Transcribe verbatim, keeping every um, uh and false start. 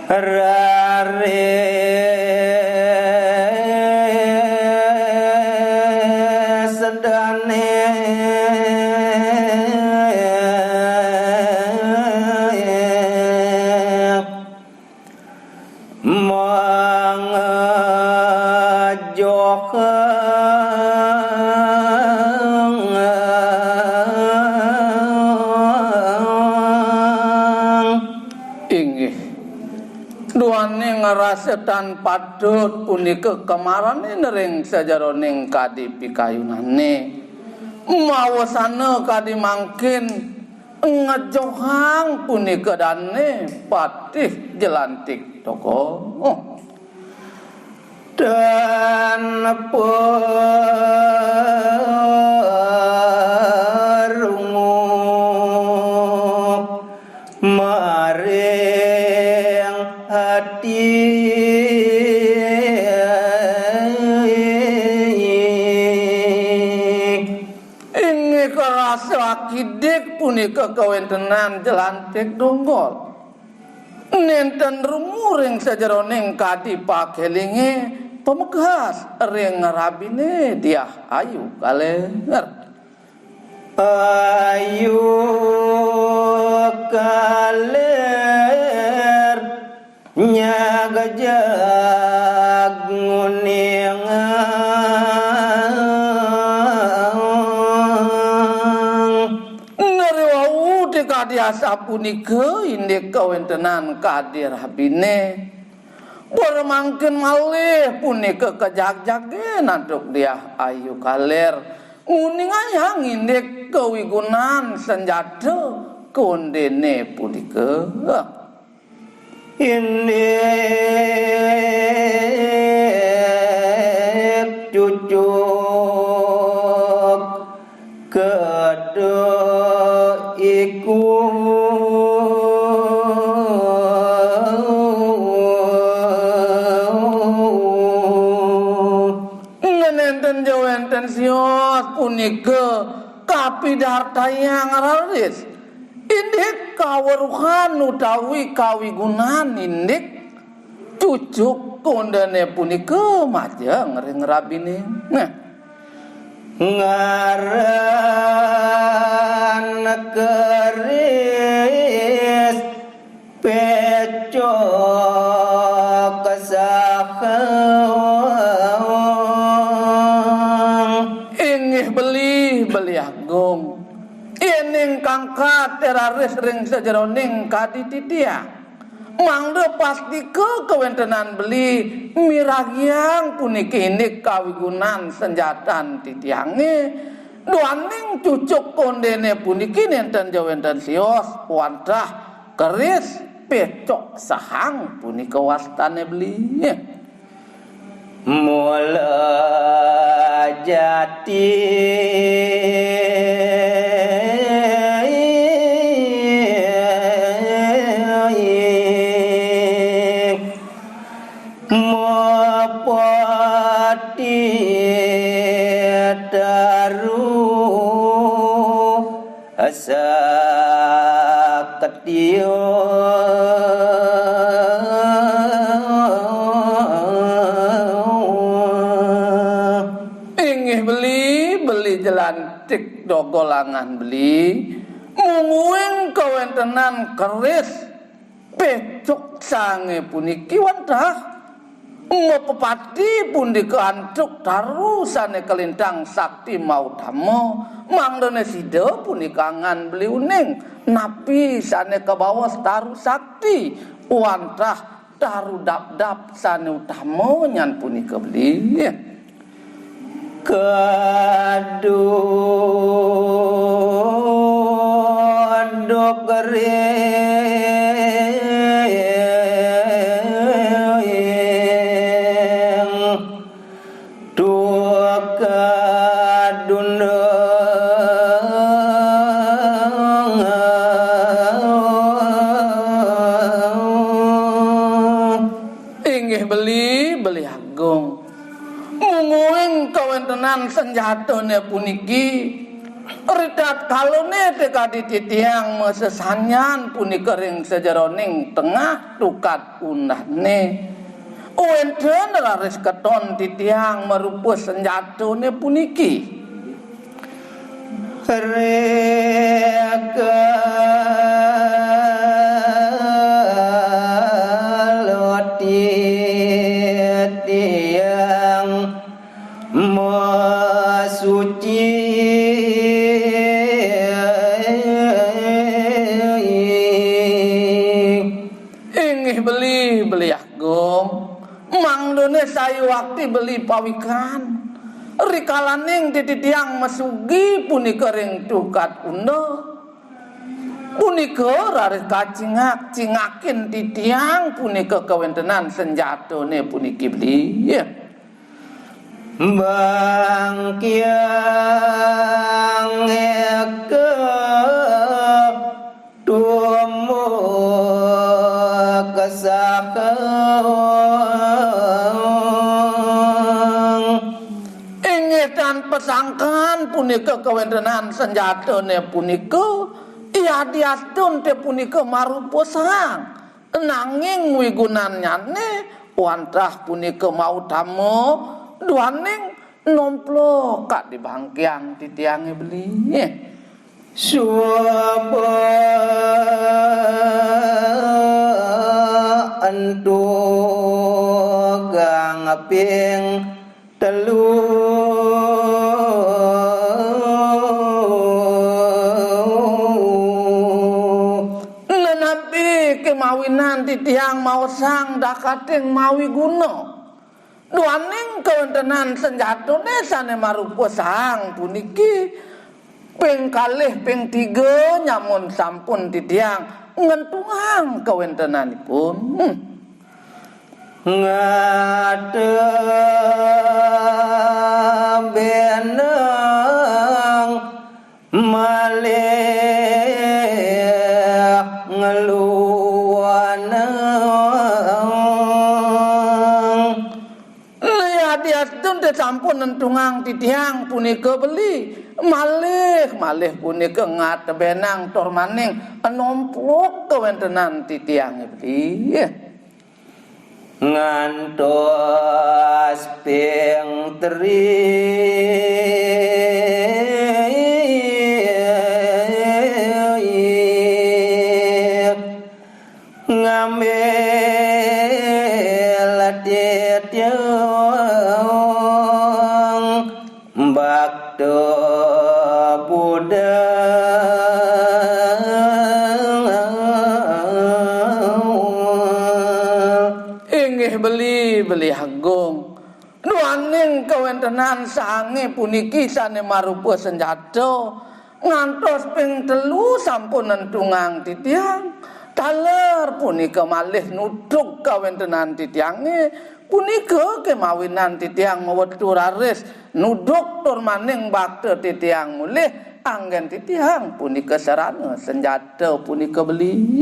Raris dane mangejohang. Inggih. Duaning rasa tan patut punika kamaranin ring sajeroning kadi pikayunane. Mawasana kadi mangkin ngejohang punika dane Patih Jelantik Toga. Dan perungguh maring ati. Inggih rasa akidik punika kawentenan Jelantik Donggol. Nenten rumuring sajeroning kadi pakelinge pamekas ring rabine Diah Ayu Kaler. Ayu Kaler nyagajag nguningang. Nari wau ti kadi asapunika indik kawentenan kadi rabine. Pura mangkin malih punika kajagjage antuk Diah Ayu Kaler nguningayang indik kawigunan sanjata kondene punika. Indik cucuk kedua iku. Nenten ja wenten sios punika kapidartayang raris. Indik kaweruhan utawi kawigunan indik cucuk kondene punika majeng ring rabine. Nah. Ngaran keris pecok sahang. Inggih beli, beli agung. Yening kangkat raris ring sajeroning kadi titiang. Mangda pastika kawentenan beli miragiang puniki indik kawigunan sanjatan titiange, duaning cucuk kondene puniki nenten ja wenten sios wantah keris pecok sahang punika wastane beli. Mula jati mapati taruh saketio. Inggih beli, beli Jelantik Dogolangan beli, mungguing kawentenan keris pecok sange puniki wantah mapepati punika antuk taru sane kalintang sakti mautama, mangdane sida punika angan beli uning napi sane kabaos taru sakti wantah taru dapdap sane utama nyan punika beli. Kaduk ring tukadundung. Inggih beli, beli agung. Mungguing kawentenan sanjatane puniki Tatkalané té kadi titiang masesanjan punika ring sajeroning tengah tukad undahné, wénten raris katon titiang marupa senjatané puniki. Reka lo titiang masuci. Inggih beli, beli agung. Mangdané sayuwakti beli pawikan. Rikalaning titiang masugi punika ring tukad unda. Punika raris kacingak-cingakin titiang punika kawéntenan senjatané puniki beli. Bangkiang eka tumbuh kesahang. Inggih tan pasangkan punika kawéntenan senjatané punika, yadiastun té punika marupa sang. Nanging wigunannyané wantah punika mautama duaning nomplok ka di bangkiang titiangé beli. Suba entu gang ping telu. Nenapi kemawinan titiang maosang dakating mawi guna. Duaning kawéntenan senjatané sané marupa sang puniki, ping kalih ping tiga nyamun sampun titiang ngentungang kawéntenanipun. Hmm. Ngata benang malih ngeluwanang. Yadiastun té sampun nentungang titiang punika beli, malih, malih punika ngatebenang tur maning nomplok kawéntenan titiangé beli. Ngantos ping teri ngambil titiang bakta budal. Inggih beli, beli agung. Duaning kawéntenan sangé puniki sané marupa senjata, ngantos ping telu sampun nentungang titiang. Taler punika malih nuduk kawéntenan titiangé, punika kemawinan titiang mawetu raris nuduk tur maning bakta titiang mulih, anggén titiang punika sarana senjata punika beli.